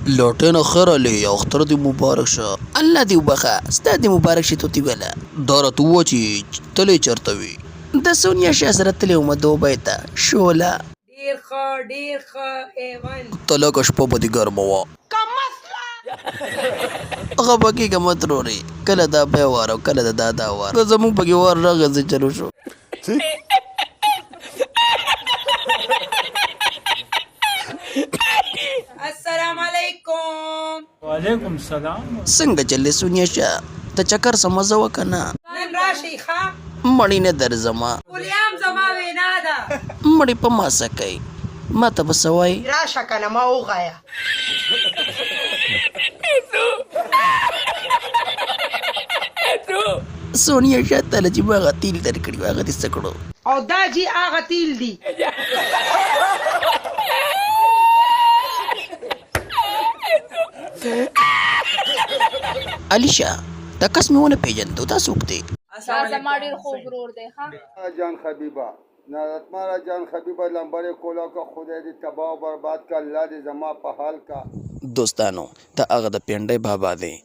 لټنه خیر علي اختر دې مبارک شه. الله دې وبخښه ستا دې مبارک شي طوطي ګله. دا راته ووایه چې تلې چرته وې؟ د سونیا شاه سره تلې وم دوبۍ ته شوله. ډیر ښه ډیر ښه ایون. تلکه شپه به دې ګرمه وه. خفه کېږه مه ترورې کله د ابۍ وار او کله د دادا وار که زموږ پکې وار راغی څه چل وشو. السلام علیکم. وعلیکم السلام. څنګه چل دی سونیا شاه د چکر څه مزه وه که نه؟ نن راشئ ښه. مړی نه درځمه. ګلیام زما وینا ده. مړی په ما څه کوي ماته به څه وایې؟ راشه کنه ما وغایه. سونیا شاه تاله چې ما هغه تیل درکړي وو هغه دې څه کړو؟ او دا جی هغه تیل دي. علي شاه دا کس مې ونه پېژندو دا څوک دی؟ دا زما ډیر خوږ ورور دی ښه. جان خبیبه نارتماره جان خبیبه لمبر یې کولاو که خدای دې تباه او برباد که الله دې زما په حال که. دوستانو دا هغه د پنډۍ بابا دی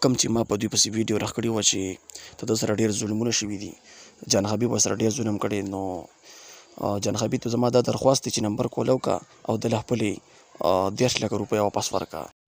کوم چې ما په دوی پسې ویډیو راخ کړې وه چې د ده سره ډېر ظلمونه شوي دي جان حبیب ورسره ډېر ظلم کړی نو جان حبیب ته زما دا درخواست دی چې نمبر کولاو که او ده له خپلې 30 لکه روپۍ واپس ورکړه.